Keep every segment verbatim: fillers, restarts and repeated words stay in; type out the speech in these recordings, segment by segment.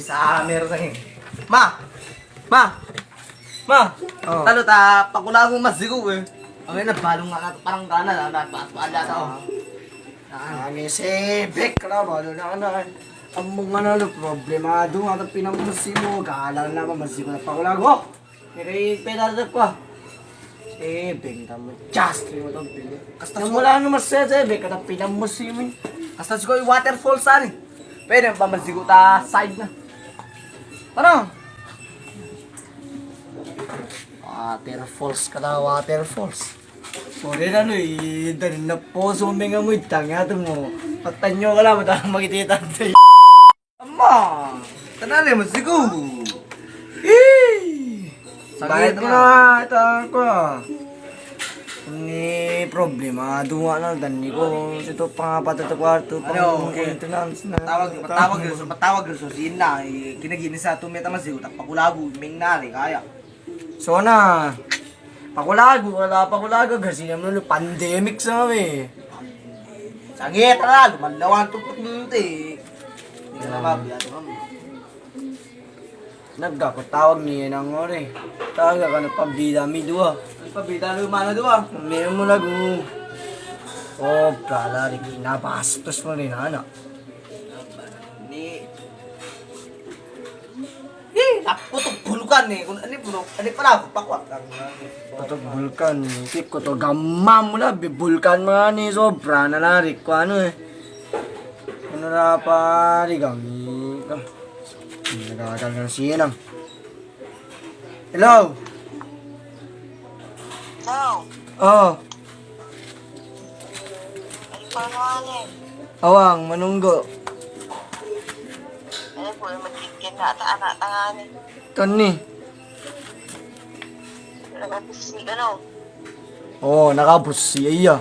Summer sa ngeni. Ma! Ma! Ma! O. Talo ta pakulago masigo e. Anggaina balong nga na parang gana na, na, na, na, na, na. Anggaina sibik ka na, balong nga na. Among nga na lo, problemado nga ta pinamasigo, galang na ba masigo ta pakulago. Kiri peda ta kwa. Sibik ta mo, just mo ta pili. Kasta so wala no mas sibik ka ta pinamasigo. Kasta so ko waterfall sa ni. Pwede ba masigo ta side na. Ano? Waterfalls ka ta, waterfalls. Sorry na no, i, dari na po so menga mo itang ya to mo. Patanyo ka la, mata makitita. Ama, tanale masigo. Ih, sakit na, ita ko. Ni problemado nga na, dan ni ko, sito pang apat a kwarto, pang maintenance na. Patawag, patawag, patawag so sina, e, kinaginis a to meta masigo, ta pakulago, meng nari, kaya. So na, pakulago, wala pakulago, kasi nga no pandemic sa ngeni. Sangit a la, lumalawan to puti. Di ka na mabiya to, ma'am. Nagkakatawag ni Enang ore. Tawaga ka na pabida mi duwa. Pabida lo mana duwa? Memo lagu. O, brother, kinabastos mo rin, ana. Ni. Ni, kuto bulkan ni. Kun, ani bulkan, ani pala ako, pakwak. Kuto bulkan ni. Ki kuto gamam mo la, bi bulkan mo ni, sobra na la, ri ko ano e. Ano la pa, ri kami. Nagagagal si Enang. Hello? Hello? O. Ano pa naman e? Awang, manunggo. Ano po, e, magkikin na ata, anak tanga ni. Tani? Nakabusi, ano? O, nakabusi, iya.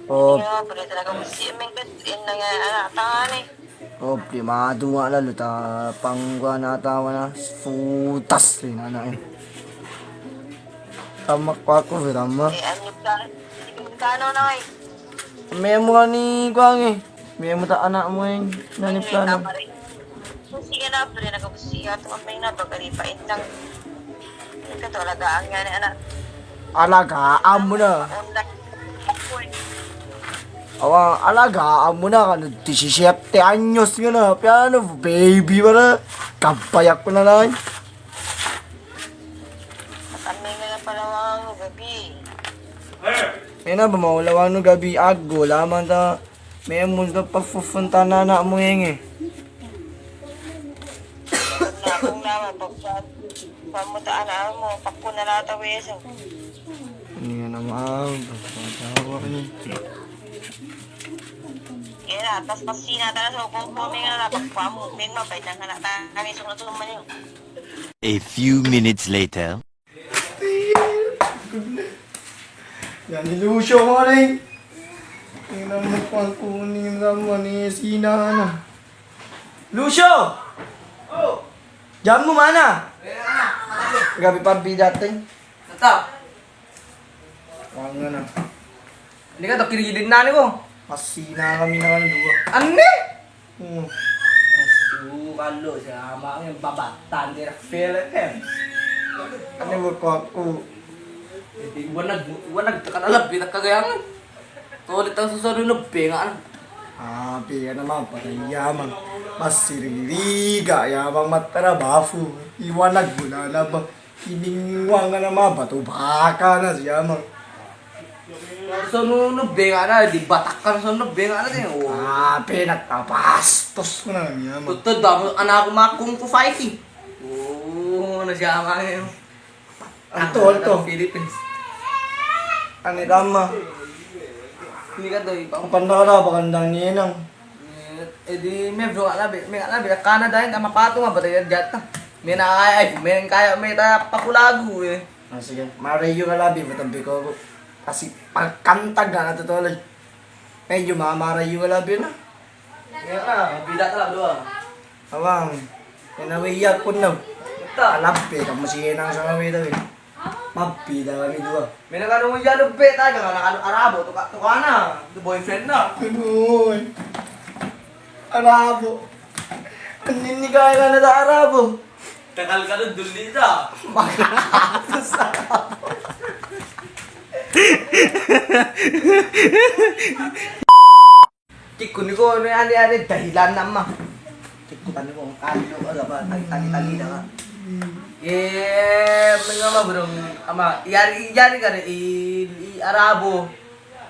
O. Iya, pwede talaga busi, mengket, in na nga, anak tanga ni. O, primado nga la, luta pangkuan na tawa na, futas rin, ana e. Tama ko ako, tama. E, ano ka, ano na e? Memo ani kuan e. Memo ta anak mo e, nani plano? Sige na, pre, nakabusi ka, tumambay na, bakari pa intang. Ikaw to, alagaan nga ni anak. Alagaan mo na. Awa, alagaan mo na, kano disisiete anyos nga na, piano, baby pa na, kabayak ko na lang. Kami nga na pala wang gabi. Ena ba maulawan no gabi, ago laman ta, memo ta pafufunta na anak mo ngenge. Nakong laman, pagpa-, pamuta anak mo, pakuna na ta weso. Ini nga naman, pagpatawa ka niya. Kaya, tas pasina tala sa upo-upo, meng na, pagpamu, meng mabait na nga na, tangis, sunod-sunod man yun. A few minutes later. Yan ni Lucio, pare. Tingnan mo kung kunin naman ni Sina na. Lucio! Diyan mo mana? Gabi pa bidating. Nata? Wang na. Hindi ka to, kirigidin na ni ko. Masina kami na kami duwa. Ani? Hmm. Asu, kalo si ama ngeni babatan dira Philippines. Ani ba ko ako. Edi wanag, wanag ta ka na labi na kagayangan. Todi ta susudu na benga na. A, benga na mabata yaman. Masiriga yaman matarabafu. Iwanag mo na na ba. Ini nga wang nga na mabato baka na si amang. Sono no benga na, di Batak kan sono benga na din. O. A, pinagpapastos ko na ni amang. Tutu damo anak ko ma kung fu fighting. O, ano si amang e. Anto, anto. Philippines. Ani dama. Ini kan to, ipa. Ang pandara, pakandang ni Enang. E, edi mebro nga labi, me nga labi, Canada, e, nga mapato nga bata ya jata. Me na ay, ay, me nga kaya, me ta pakulago, e. A, sige. Marayu nga labi, bata biko ko. Kasi pagkantag nga na totoo, e. Medyo ma-, marayu nga labi na. Nga na, bida ta la duwa. Awang. Ena we iya ko na. Bata. Alabi, kamo si Enang sa nga we daw, e. Mabida kami duwa. Me na kano mo yalo be ta, kano Arabo, tuka, tuka na. Tu boyfriend na. Kanoy. Arabo. Nini kaya ka na da Arabo. Takal ka na duli da. Maka-Arabo sa. Kiko ni ko ni ani, ani dahilan nama. Kiko tani ko kalo ka ba tagi, tagi, tagi da ka. Eh, menga ma burung ama, yari, yari ka i, i Arabo.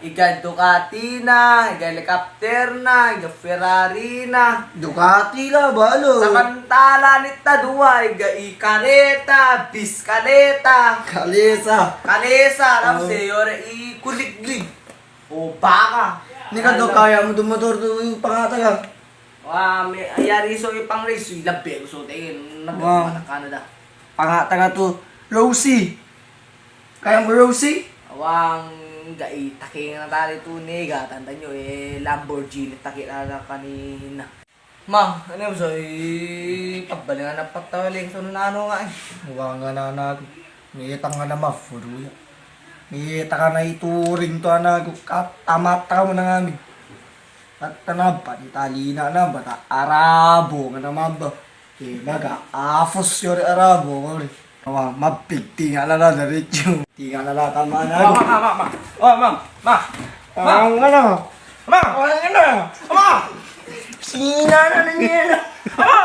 Iga Ducati na, iga helikopter na, iga Ferrari na. Ducati la, balo. Sakantalan ita duwa, iga i kareta, biskaleta. Kalesa. Kalesa, tapos e, yore i kuliglig. O, baka. Ni ka do kaya mo do motor do pangataga. Wa, me, yari so i pang-race, i labi ko so te, nag-, wa, pangataga da. Pangataga to, Rosie. Kaya mo, Rosie? Awang, ga i taki na tadi to ni, ga tantanyo e, Lamborghini taki na kanina. Ma, ane so i pagbalingan na patawaling so nano nga e. Wa nga nanago. Miyeta nga na mafuru ya. Miyeta ka na i turing to anago. Katamata ka mo na ngami. At tanaba di talina na ba ta Arabo nga na maba. E, maga afos yori Arabo, kori. Awa, mabig, tingala la dari tiyo. Tingala la tama na. Ma, ma, ma, ma, ma. Awa, ma, ma. Awa, nga na. Ma. Awa, nga na. Ma. Sina na na niya na. Awa.